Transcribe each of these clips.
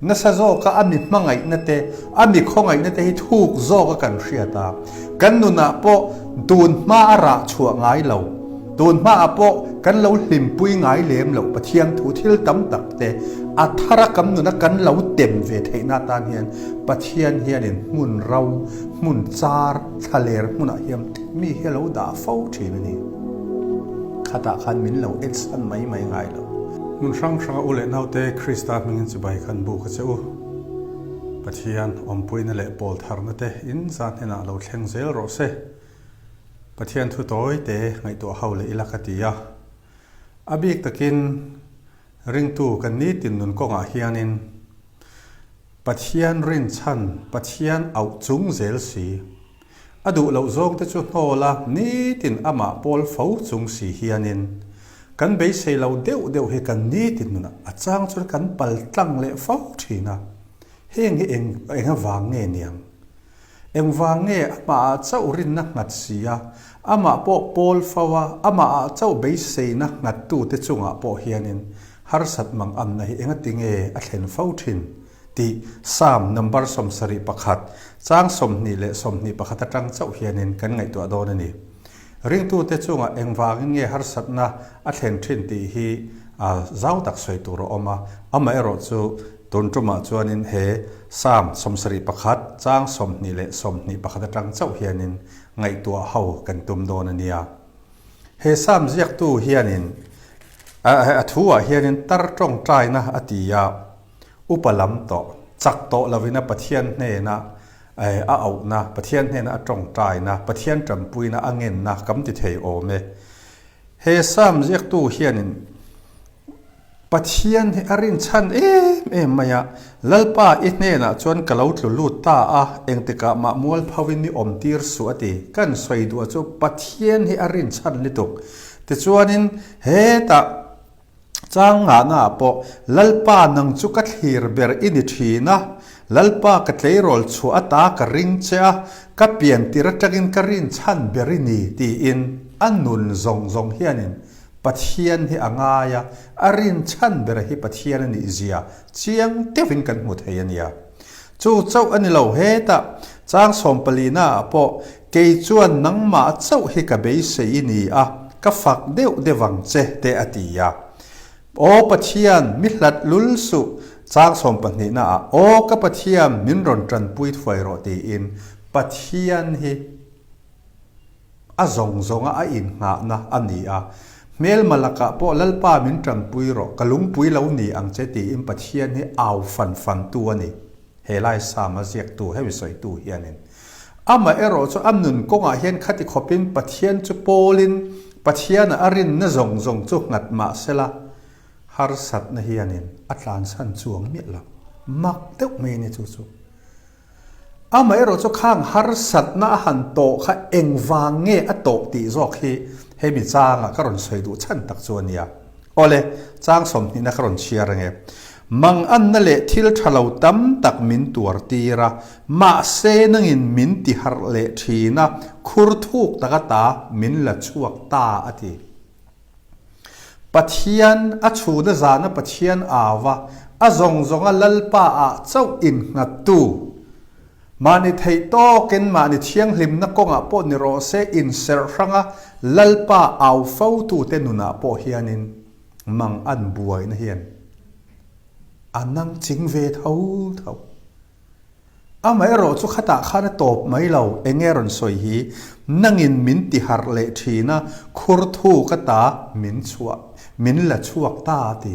Nasa zawka a mi hmangaihna te, a mi khawngaihna te hi thuk zawka kan hriat a. Kan nunah pawh tun hma a rah chhuah ngai lo, tun hmaah pawh kan lo hlimpui ngai lem loh Pathian thu thil tam tak te a thara kan nuna kan lo tem ve theihna atan hian Pathian hianin hmun ro, hmun char, thlaler hmunah hian mi hi a lo dah fo thin a ni. Khatah khan min lo ensan mai mai ngai lo. Hmun hrang hranga u leh naute Krista hmingin chibai khan bu ka che u. Pathian awmpuina leh pawl tharna te in zan hnenah lo thleng zel rawh se. Pathian thu tawi te ngaihtuah ho leh ila ka ti a. A bik takin ringtu kan nitin nun kawngah hianin Pathian rinchhan, Pathian auh chung zel si. A duh loh zawng te chu hnawl a, nitin amah pawl fo chung si hianin kan beisei lo deuh deuh hi kan nitin nunah a chang chuan kan pal tlang leh fo thin a. Heng hi eng eng avang nge niang? Engvang nge amah ah chauh rinna nghat si a, amah pawh pawl fo a, amah ah chauh beiseina nghat tute chungah pawh hianin harsat mang anna hi engatinge a thlen fo thin? Tih Psalm number 71, chang 20 21 atang chauh hianin kan ngaihtuah dawn a ni. Ringtute chungah engvangin nge harsatna a thlen thin tih hi zau tak sawi tur a awm a, amaherawh chu tun tumah chuanin he Psalm 71, chang 20 21 atang chauh hianin ngaihtuah ho kan tum dawn a nia. He Psalm ziaktu hianin a thuah hianin tar tawngtaina a ti a. Upa lam tawh, chak tawh lovin a Pathian hnena a auhna, Pathian hnena a tawngtaina, Pathian tanpuina a ngenna kam ti thei awm e. He Psalm ziaktu hianin Pathian hi a rinchhan em em mai a, Lalpa i hnenah chuan ka lo tlu lut ta a, engtikah mah mualpho in i awm tir suh a ti. Kan sawi duh a chu Pathian hi a rinchhan lutuk. Tichuanin hetah Chang ngahnaah pawh, Lalpa nang chu ka thlir ber i ni thin a, Lalpa ka tleirawl chhuah ata ka ring che a, ka pian tir atangin ka rinchhan ber i ni, tiin a nun zawng zawng hianin Pathian hi a ngai a, a rinchhan ber hi Pathian a nih zia chiang deuhin kan hmu thei a nia. Chu chauh a ni lo, hetah chang sawmpalinaah pawh Kei chuan nangmah chauh hi ka beisei i ni a, ka fak deuh deuh ang che, te a ti a. Aw Pathian, mi hlat lul suh, chang sawmpahnihna ah, Aw ka Pathian, min rawn tanpui thuai rawh tiin Pathian hi a zawng zawnga a innghahna a ni a. Hmelma lakah pawh Lalpa min tanpui rawh, ka lungpui lo ni ang che tiin Pathian hi au fan fantu a ni. He lai Psalm a ziaktu, hemi sawitu hianin amah erawh chu a nun kawngah hian khati khawpin Pathian chu pawlin Pathiana a rinna zawng zawng chu nghat mah sela harsatna hianin a tlansan chuang miah lo. Mak deuh mai a ni chu chu. Amah erawh chu khang harsatna a han tawh kha engvang nge a tawh tih zawk hi hemi changa ka rawn sawi duh chhan tak chu a nia. Awle, chang sawmhnihna ka rawn chhiar ange. Manganna leh thil tha lo tam tak min tuar tir a, mahse nangin min ti harh leh thin a, khur thuk tak ata min la chhuak ta a ti. Pathian, a chhuna zana Pathian au a, a zawng zawnga Lalpa ah chauh innghattu, mahni theih tawkin mahni thianghlimna kawngah pawh ni rawh se inserh hranga Lalpa au fotute nunah pawh hianin mang an buaina hian a nang ching ve tho tho. Amaherawh chu khatah khan a tawp mai lo, eng nge rawn sawi hi, nangin min ti harh leh thin a, khur thu ka ta min chhuah, min la chhuak ta a ti.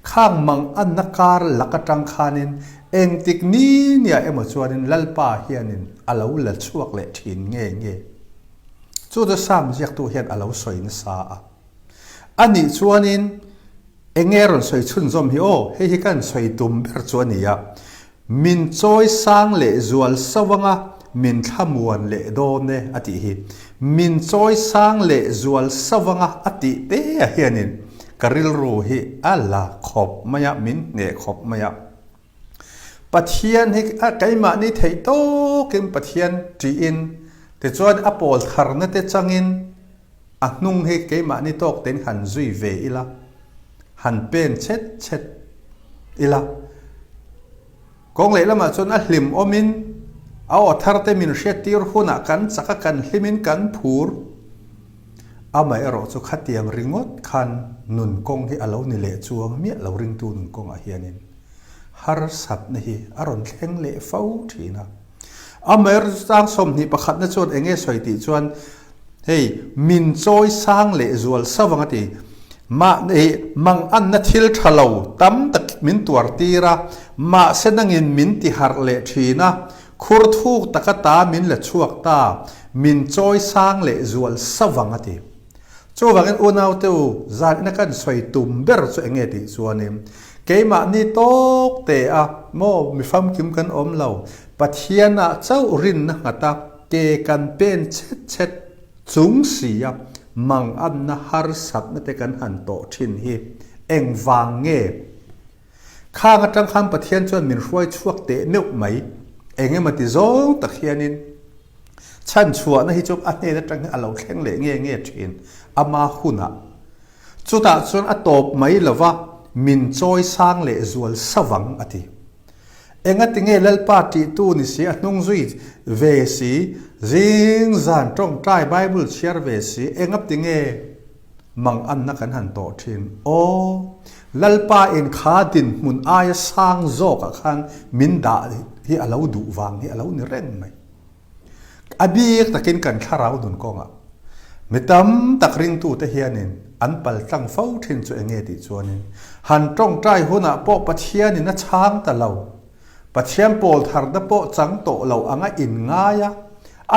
Khang mang anna kar lak atang khanin engtik ni nia emaw chuanin Lalpa hianin a lo la chhuak leh thin nge nge. Chu chu Psalm ziaktu hian a lo sawi nasa a. A nih chuanin eng nge rawn sawi chhunzawm hi aw, hei hi kan sawi tum ber chu a ni a, min chawi sang leh zual sauh anga min thlamuan leh dawn e a tih hi. Min chawi sang leh zual sauh anga a tih te ah hianin ka rilru hi a la khawp mai a, min hneh khawp mai a. Pathian hi keimahni theih tawkin Pathian ṭihin tichuan a pawl tharna te changin A hnung hi keimahni tawk tein han zui ve ila, han pen chet chet ila. Kawng lehlamah chuan a hlim awmin a aw thar te min hriattir hunah kan chak a, kan hlimin kan phur. Amaherawh chu khatiang ringawt khan nun kawng hi a lo ni leh chuang miah lo ringtu nun kawngah hianin harsatna hi a rawn thleng leh fo thin a. Amaherawh chu chang 21 na chuan eng nge sawi tih chuan hei min chawi sang leh zual sauh ang a ti. Mahni manganna thil tha lo tam tak min tuar tir a, mahse nangin min ti harh leh thin a, Khur thuk taka ta min la chhuak ta, min chawi sang leh zual savang a ti. Chuvangin unaute u, zanina kan sawi tum ber chu enge tih chuanin, keimahni tawk te a maw mi famkim kan awm lo, Pathianah chauh rinna nghat a, ke kan pen chet chet chung si a, manganna harsatna te kan han tawh thin hi engvang nge? Khang atang khan Pathian chuan min hruai chhuak teh meuh mai. Eng emaw ti zawng tak hianin chhan chhuahna hi chu a hnen atang hian a lo thleng leh nge nge thin ama hunah. Chutah chuan a tawp mai lova min chawi sang leh zual savang a ti. Engati nge Lalpa tihtu ni si a hnung zui ve si, zing zan tawngtai Bible chhiar ve si, engati nge Mang anna kan han tawh thin. Aw, Lalpa in kha dinhmun aia sang zawkah khan min dah hi a lo duh vang hi a lo ni reng mai. A bik takin kan thlarau nun kawngah mi tam tak ringtute hianin an pal tlang fo thin chu enge tih chuanin han tawngtai hunah pawh Pathianin a chhang ta lo. Pathian pawl tharna pawh chang tawh lo anga in ngai a,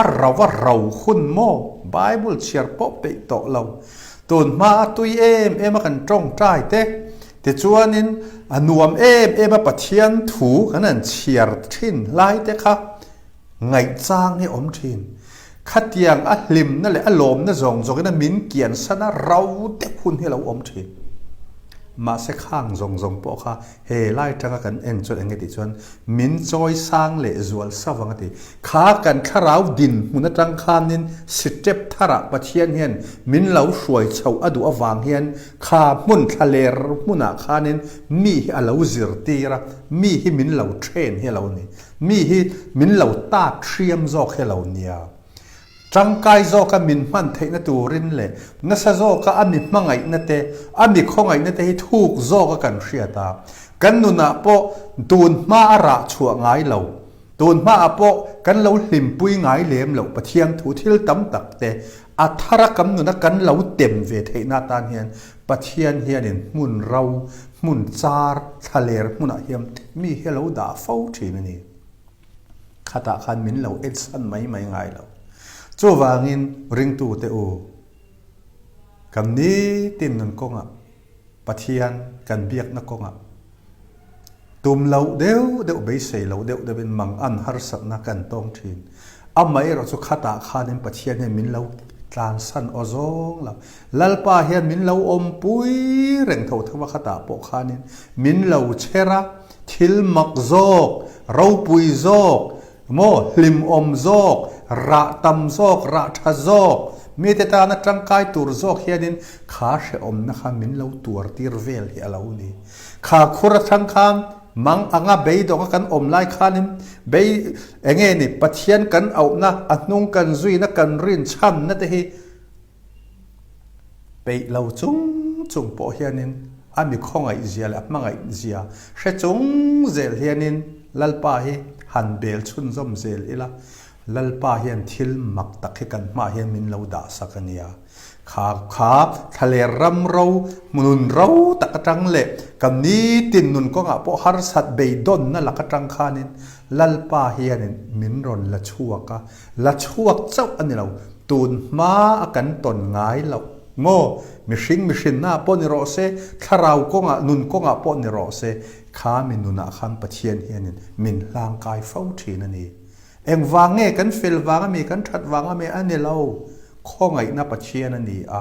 a rau a rau hun maw? Bible chhiar pawh peih tawh lo. Tun hma a tui em em a kan tawngtai te, tichuanin a nuam em em a Pathian thu kan han chhiar thin lai te kha ngaihchang hi a awm thin. Khatiang a hlimna leh a lawmna zawng zawngin a min kiansan a rau deuh hun hi a lo awm thin. Mahse khang zawng zawng pawh kha He lai tanga kan en chuan eng nge tih chuan min chawi sang leh zual sauh ang a ti. Kha kan thlarau dinhmun atang khanin sitep tharah Pathian hian min lo hruai chhoh a duh avang hian kha hmun thlaler hmunah khanin mi hi a lo zirtir a, mi hi min lo train hi a lo ni. Mi hi min lo tat hriam zawk hi a lo nia. Tangkai zawka min hman theihna turin leh nasa zawka a mi hmangaihna te, a mi khawngaihna te hi thuk zawka kan hriat a. Kan nunah pawh tun hma a rah chhuah ngai lo, tun hmaah pawh kan lo hlimpui ngai lem loh Pathian thu thil tam tak te a thara kan nuna kan lo tem ve theihna atan hian Pathian hianin hmun ro, hmun char, thlaler hmunah hian mi hi a lo dah fo thin a ni. Khatah khan min lo ensan mai mai ngai lo. Chuvangin ringtute u, kan nitin nun kawngah, Pathian kan biakna kawngah tum loh deuh deuh, beisei loh deuh deuhin mangan harsatna kan tawng thin. Amaherawh chu khatah khanin Pathian hian min lo tlansan aw zawng lo. Lalpa hian min lo awmpui reng tho tho a khatah pawh khanin min lo chher a, Thil mak zawk, ropui zawk, maw hlimawm zawk, rah tam zawk, rah tha zawk, mite tana tangkai tur zawk hianin kha hrehawmna kha min lo tuar tir vel hi a lo ni. Kha khur atang khan mang anga beidawng a kan awm lai khanin bei enge ni Pathian kan auhna, a hnung kan zuina, kan rinchhanna te hi Peih lo chung chung pawh hianin a mi khawngaih zia leh a hmangaih zia hre chung zel hianin Lalpa hi han bel chhunzawm zel ila, Lalpa hian thil mak tak hi kan hmaah hian min lo dah sak a nia. Kha kha thlaler ram ro, nun ro tak atang leh kan nitin nun kawngah pawh harsat beidawnna lak atang khanin Lalpa hianin min rawn la chhuak a, La chhuak chauh a ni lo, tun hma a kan tawn ngai loh maw? Mihring mihrinna pawh ni rawh se, thlarau kawngah, nun kawngah pawh ni rawh se, kha mi nunah khan Pathian hianin min hlangkai fo thin a ni. Engvang nge kan fel vang a mi, kan that vang a mi a ni lo, khawngaihna Pathian a ni a.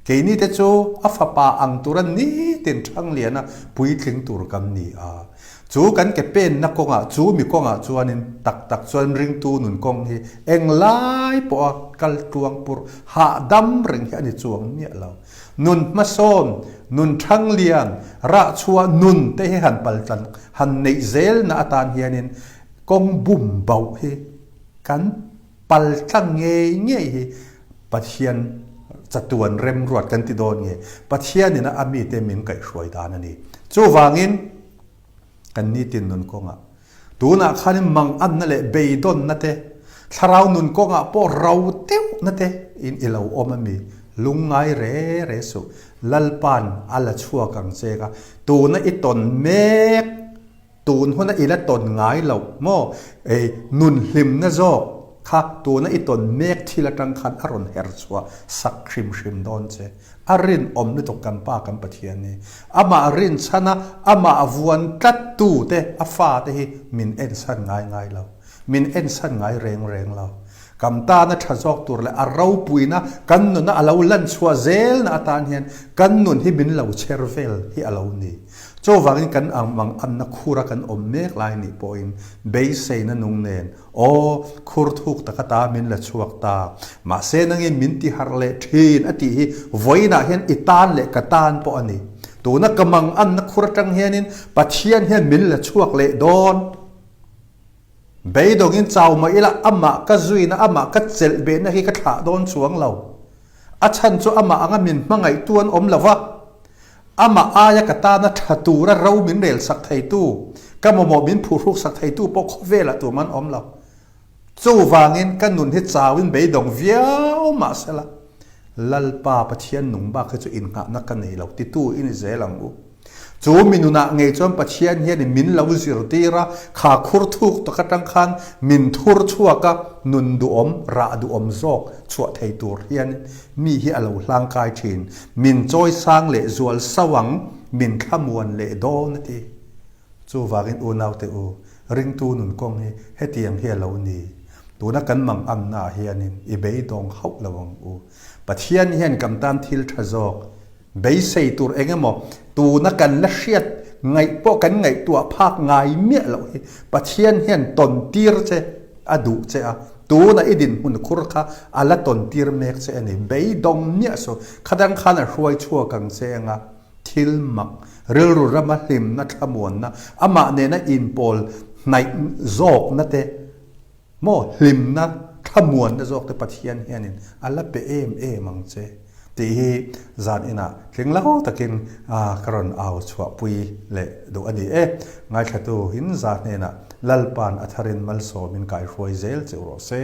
Keini te chu a fapa ang tura nitin Thangliana puitling tur kan ni a. Chu kan ke penna kawngah, chu mi kawngah chuanin tak tak chuan ringtu nun kawng hi englai pawha kal tluang pur hahdam reng hi a ni chuang miah lo. Nun hmasawn, nun thanglian, rahchhuah nun te hi han paltlan han neih zelna atan hianin kawng bum bauh hi kan Paltlang ngei ngei hi Pathian chatuan remruat kan ti dawn nge, Pathianin a mite min kaihhruai dan a ni. Chuvangin kan nitin nun kawngah tunah khanin manganna leh beidawnna te, thlarau nun kawngah pawh ro deuhna te in i lo awm a mi, lungngai re re suh. Lalpa'n a la chhuak ang che ka, tuna i tawn mek. Tun huna i la tawn ngai loh maw? Ei, nun hlimna zawk kha tuna i tawn mek thil atang khan a rawn her chhuah sak hrim hrim dawn che. A rinawm lutuk kan Pa kan Pathian hi. Amah rinchhana amah vuan tlattu te, a fate hi min ensan ngai ngai lo. Min ensan ngai reng reng lo. Kam tana tha zawk tur leh a ropuina kan nuna a lo lan chhuah zelna atan hian kan nun hi min lo chher vel hi a lo ni. Chuvangin kan ang anna khura kan awm mek lai nih pawhin beiseina nung nen, Aw, khur thuk taka ta min la chhuak ta, mahse nangin min ti harh leh thin a tih hi vawiinah hian i tan leh ka tan pawh a ni. Tuna ka mang anna khur atang hianin Pathian hian min la chhuak leh dawn. Beidawngin chau mah ila amah ka zuina, amah ka chelh behna hi ka thlah dawn chuang lo. A chhan chu amah anga min hmangaihtu an awm lo va. Amah aia ka tana tha tura ro min rel sak theitu, ka mamawh min phuhruk sak theitu pawh khawvelah tum an awm lo. Chuvangin ka nun hi chauin beidawng viau mah sela, Lalpa Pathian nung bak hi chu innghahna ka nei lo titu i ni zel ang u. Chu mi nunah ngei chuan Pathian hianin min lo zirtir a, kha khur thuk tak atang khan min thur chhuak a, nun duhawm, rah duhawm zawk chhuah thei tur hian mi hi a lo hlangkai thin. Min chawi sang leh zual sauh ang, min thlamuan leh dawn a ti. Chuvangin unaute u, ringtu nun kawng hi hetiang hi a lo ni. Tuna kan mangannaah hianin i beidawng hauh lo ang u. Pathian hian kan tan thil tha zawk, beisei tur eng emaw tuna kan la hriat ngaih pawh kan ngaihtuah phak ngai miah loh hi Pathian hian tawn tir che a duh che a, tuna i dinhmun khur kha a la tawn tir mek che a ni. Beidawng miah suh, khadang khan a hruai chhuak ang che anga thil mak, rilru rama hlimna thlamuanna, amah nena inpawl hnaih zawkna te, Maw hlimna thlamuanna zawk te Pathian hianin a la pe em em ang che tih hi zan inah tling lo takin ka rawn au chhuahpui leh duh a ni e. Ngaithlatu in za hnenah Lalpa'n a tharin malsawmin kaihruai zel che u rawh se.